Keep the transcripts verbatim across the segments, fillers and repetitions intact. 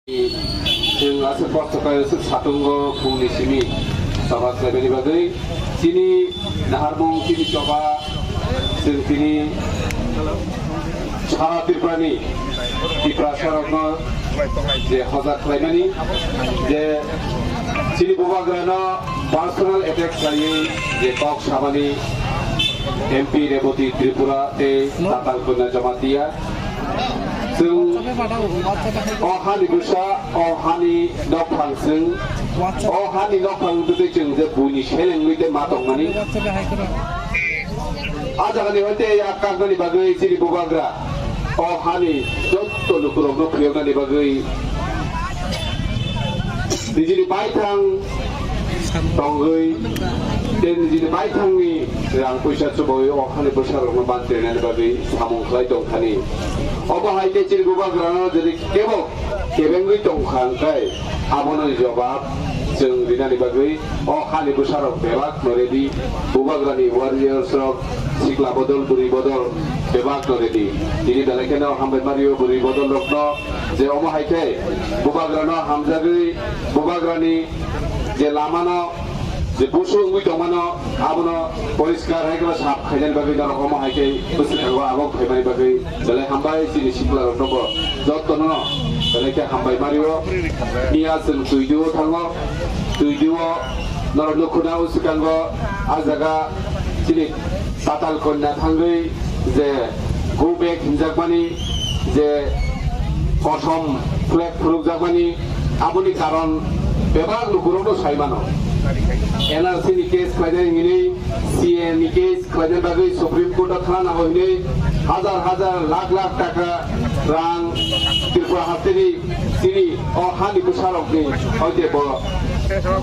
Chwng aswk kosto khlai aswk satungo phungni simi choba khlaimani bagwi chini naharmung chini choba chwng tini sara Tripurani Tiprasarokno je hoja khlaimani je chini bubagrano personal attack khlaiwi je kok samani M P Reboti Tripura tei Tatal Kanya Jamatia. Chwng o hani bwsa, o hani nokphang chwng, o hani nokphang wngtwi chwng je buini selengwi tei ma tongmani. A jagani hoite yak kaknani bagwi chini bubagra o hani jotto lukurokno phiyoknani bagwi nijini baithang tongwi tei nijini baithangni rang puisa chubawi o hani bwsarokno bantrinani bagwi samung khlai tongthani. Obo hai khe chini bubagrano jodi kebo kebengwi tongkha hwnkhe abono jobab chwng rinani bagwi o hani bwsarok bebak no ready, bubagrani warriors rok sikla bodol bwrwi bodol bebak no ready. Tini belai kheno hambai mario bwrwi bodol rokno je omo hai khe bubagrano hamjagwi bubagrani je lamano je busu wngwi tongmano abono poriskar hai khe sap khainani bagwi norok omo hai khe bwswkango abo khaimani bagwi belai hambai chini sikla rokno bo jottono belai khe hambai mario. Miya chwng twi dui o thango, twi dui o norok nukhuna o swkango a jaga chini Tatal Kanya thangwi je go back hinjakmani, je kosom flag phunukjakmani, aboni karon bebak lukurokno sai mano. N R C ni case khlainai hinwi, C A A ni case khlainai bagwi Supreme Court o thana nango hinwi hajar hajar lakh lakh taka rang Tripura hasteni chini o hani bwsarokni hoite bo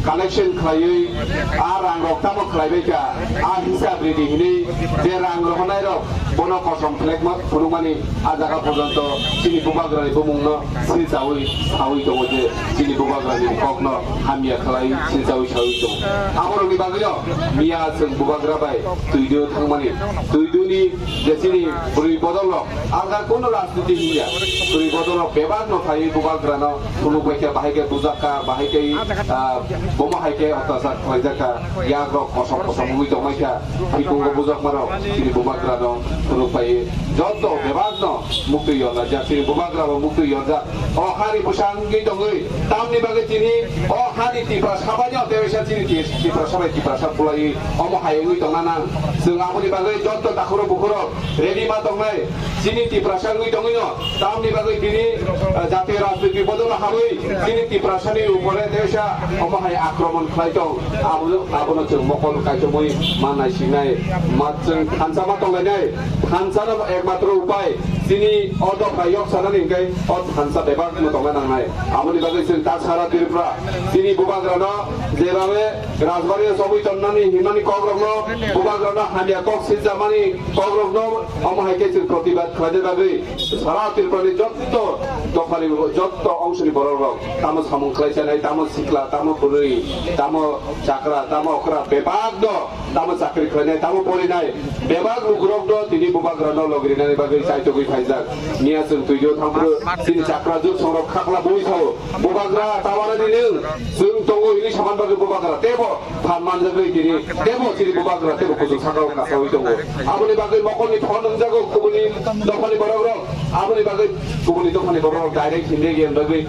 collection khlaiwi a rangrok tamo khlaibaikha, a hisab ridi hinwi je rang rohonairok bono kosom flag ma phunukmani a jaga porjonto chini bubagrani bumungno silchawi sawi tongo je chini bubagrani kokno hamya khlai silchawi sawi tongo. Aborokni bagwino miya chwng bubagra bai twi dui thangmani, twi dui ni je chini bwrwi bodol rok alga kono rajniti hiya, bwrwi bodol rok bebak no phaiwi bubagra no phunuk bai khe bahai khe bujak kha, bahai khe, ah, bomo hai khe otachar khlai jak kha, yak rok kosom kosom wngwi tong mai kha, phikungo bujak ma rok chini bubagra no phunuk phaiwi joto bebak no muktwi yorjak, chini bubagra bo muktwi yorjak. O hani bwsa wngwi tongwi tamni bagwi chini o hani Tiprasa bai no teisa chini Tiprasa sabai Tiprasa pulai omo hai wngwi tongna nang. Chwng aboni bagwi joto takhuro bukhuro ready ma tongnai. Chini Tiprasa wngwi tongwi no tamni bagwi tini, eh, jatiyo rajniti bodol habwi chini Tiprasa ni upore teisa omo hai akromon khlai tong. Abono, abono chwng mokol kaichomwi ma naisingnai, ma chwng thansa ma tonglainai. Thansa no ekmatro upai chini o dopha yok sanani hwnkhe o thansa bebak no tongna nangnai. Aboni bagwi chwng ta sara Tripura chini bubagra no jeba be Rajbari o chobwi tonnani himani kokrokno, bubagrano hamya kok silchamani kokrokno, omo hai khe chwng protibad khlaina bagwi sara Tripurani jotto dophani, jotto ongsoni borok rok, tamo samung khlai chanai, tamo sikla, tamo bwrwi, tamo chakra, tamo okra, bebak do, tamo chakri khlainai, tamo porinai, bebak lukurok do tini bubagrano logirinani bagwi chaitogwi phaijak. Miya chwng twideo thangphuru chini chakra juk songrok khakla bui sao, bubagra tawana di nwng, chwng tongo hini saman bagwi bubagra tebo. Phan manjagwi tini tebo chini bubagra tebo kuchuk sakao kasawi tongo. Aboni bagwi mokolni phone wngjago kubuni dophani borok rok. Aboni bagwi kubuni dophani borok rok direct himri gen bagwi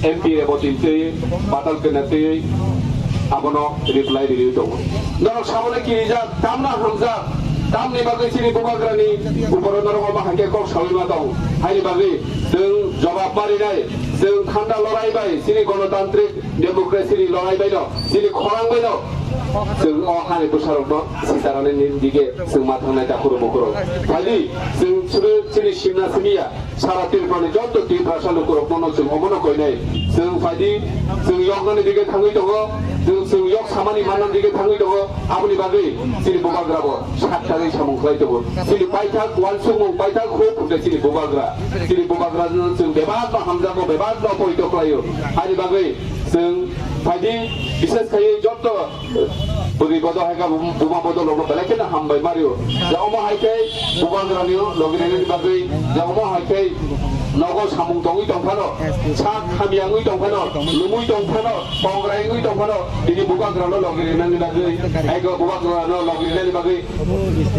M P Reboti twi, Batal Kena twi abono reply rwi tongo. Norok saboni kirijak, tamna hamjak, tamni bagwi chini bubagrani uporo norok omo hai khe kok sawi ma tong. Haini bagwi chwng jobab ma rinai, chwng thanda lorai bai chini gonotantrik democracy ni lorai bai no, chini khorang bai no, chwng o hani bwsarok no sitarani ni dige chwng ma thangnai takhurok bukhurok. Phaidi chwng chini, chini simna simi ya, sara Tripura ni joto Tiprasa lukurok no chwng omo no koinai. Chwng phaidi chwng yok nani dige thangwi tongo, chwng, chwng yok samani manna dige thangwi tongo, aboni bagwi chini bubagra bo sak tangwi samung khlai tongo. Chini paithak uansukmung paithak huk hwnkhe chini bubagra. Chini bubagra no chwng bebak no hamjago, bebak no poito khlaio. Ani bagwi chwng phaidi, bises khaiwi joto bwrwi bodo hai khe buma bodo logo belai kheno hambai mario. Je omo hai khe bubagra ni logi nani bagwi, je omo hai khe Nogo samung tongwi tongphano, sak hamya wngwi tongphano, lumwi tongphano, kongrai wngwi tongphano, tini bubagrano logi rinani bagwi, ego bubagrano logi rinani bagwi,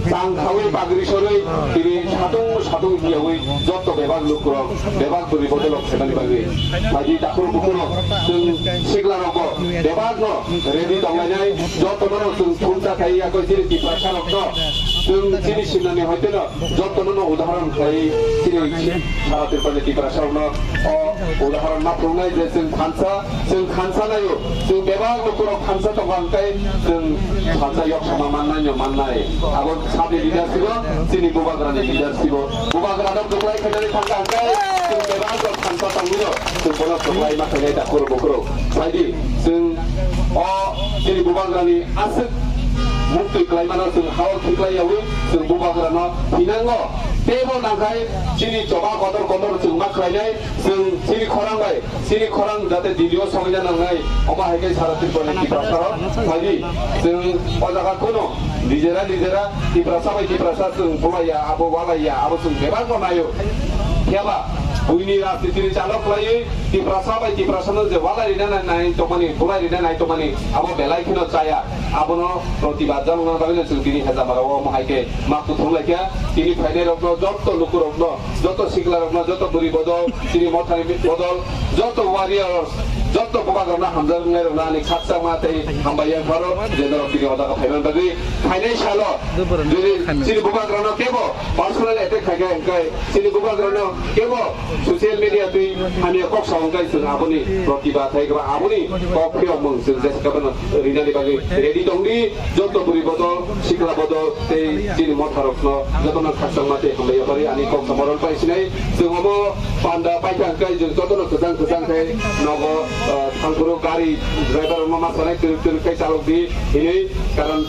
chang khawi pagri sorwi, tini satung satung hiyawi, jotto bebak lukurok, bebak bwrwi bodolok khaimani bagwi. Phaidi takhuk bukurok, chwng siklarokbo, bebakno ready tonglainai, jottono chwng thumsa khai yakoi chini Tiprasarokno, chwng chini simnani hoiteno, Jotono no udahoron khlai chini sara Tripura ni Tiprasa rokno o udahoron ma phunuknai je chwng thansa, chwng thansa naio, chwng bebak lukurok thansa tongo hwnkhe chwng thansa yok sama mannai no mannai. Abo sabni leadership o, chini bubagra ni leadership o. Bubagra no kwplai khainani thangkha hwnkhe chwng bebak rok thansa tongwi no chwng bono kwplai ma khainai da kuro bukrok. Phaidi chwng o chini bubagra ni aswk muktwi kwlai mano chwng hao khiklai yawi chwng bubagrano hinango teibo nangkhai chini choba kotor kotor chwng ma khlainai chwng chini khorang bai chini khorang jate dilio songina nangnai omo hai khe sara Tripura ni Tiprasa rok phaidi chwng o jaga kuno nijera nijera Tiprasa bai Tiprasa chwng bulaiya abo walaiya abo chwng bebak no naio phiyaba buini rajniti ni chalo khlaiwi Tiprasa bai Tiprasa no je walai rina nai tongmani bulai rina nai tongmani abo belai kheno chaya. Abono protibad jalokna bagwi no chwng tini Hejamara o omo hai khe ma kuthum lai kha. Tini phainai rokno jotto lukurokno, jotto siklarokno, jotto bwrwi bodol, tini mothani bodol, jotto warriors, jotto bubagrokno hamjak wngnai rokno ani khakchangma tei hambai yang pharo je norok tini o jaga phaiman bagwi phainai salo jodi chini bubagrokno kebo personal attack khai kha hwnkhe chini bubagrokno kebo social media twi hamya kok sa hwnkhe chwng aboni protibad hai khe aboni kok phiyokmung chwng jesa khe bono rinani bagwi ready tongdi. Joto bwrwi bodol, sikla bodol tei chini motharokno jotono khakchangma tei hambai yapharwi ani kok sa moral pai sinai. Chwng omo panda paikha hwnkhe chwng jotono kwchang kwchang khe nogo, ah, thangphuru gari driver rokno ma sanai twrwk twrwk khe chalokdi hinwi, karon